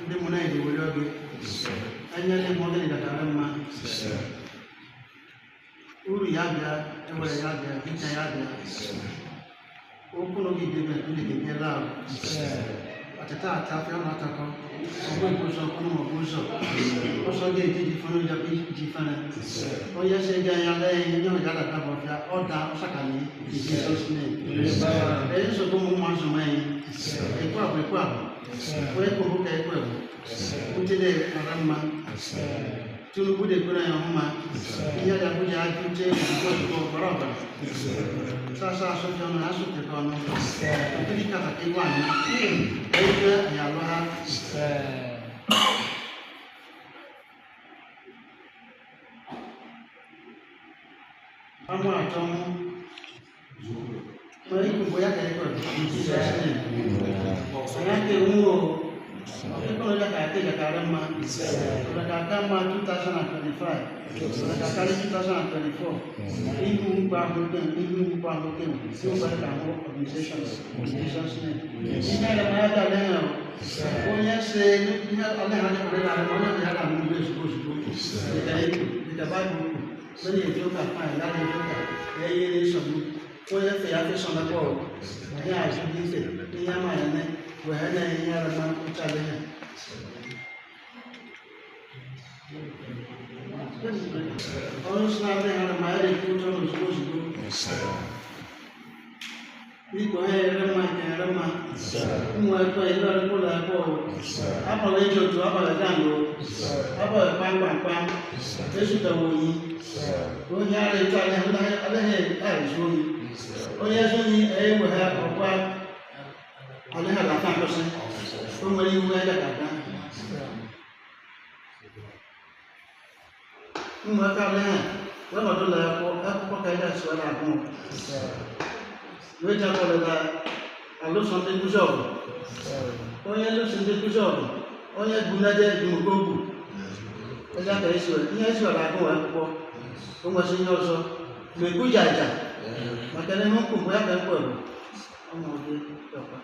Ndị mụ na eji were oge anya ndị mmụọ gịnị gatara mma uru ya bịa ewere ya bịa dịka ya bịa okwu na oge idebe ndị ga-ebiela ahụ ọtịta ata afịa ọ na-atakọ ọgbọ nke ụzọ ọkụ ma ọ bụ ụzọ ọsọ ga-eji ji fana ụjọ ji fana onye sị gị anya lee ihe nye ụja data bụ ọfịa ọ da ọsakali in Jesus name. Ee, nsogbu ụmụ mmadụ anyị ekwe abụ ekwe abụ onye kwuru ka ekwe bụ utele mara mma. Tinubu dekwere ya ọhụma ihe dị Abuja ajụche ozugbo ozugbo ọbara ọbara sasa asụte ọnụ asụtekọ ọnụ okiri kata ka ịgwa anyị ebe anyị alụ ha amụ atọ mụ ma ikwu ya ka ekwe in Jesus name. Anyị aka enwe o ọkụkọ ya ka aka gakarị mma ọka aka mma 2025 ọka karị 2024 ihu mkpa ahụ ke ihu mkpa ahụ ke ihu mkpa ka ahụ organizations in Jesus name. Ihe ala ma ya ga ha onye si ihe ala ha dị na onye ya ga-amụ ndị ozugbo ozugbo dịka ikwu dịka Baịbụl kwuru onye eji ụka fine ya na-eji ụka ya ihe nsogbu onye fe ya fesọ na bọọlụ ya azụ gị ife ihe ama ya ne wee na ihe ara ma nchale ha ọrụ si na-adịghị ara ma ya na-ekwu ụtọ n'ozugbo ozugbo biko ha ere mma nke ere mma ụmụ ekwe ile ọrụ ụlọ ekwe abalị eji otu abalị gaa abalị kpamkpamkpam ezutawo oyi onye ara etu adịghị ezu oyi onye ezu oyi enwe ha ọkwa adịghị alafa nkwụsị o nwere iwu ya ga aga ụmụaka adịghị wee nọdụ ụlọ akwụkwọ ka anyị asụara agụ wee jakọrịta alụso ndị nkụzi ọgụ onye lụso ndị nkụzi ọgụ onye bunade dumokogbu eze aka esi ihe esiwara agụ akwụkwọ o nwesị ihe ọzọ ma ekwuja aja maka na ihe nkwụ bụ ya ka ekwe bụ ọmụdị ọkwa.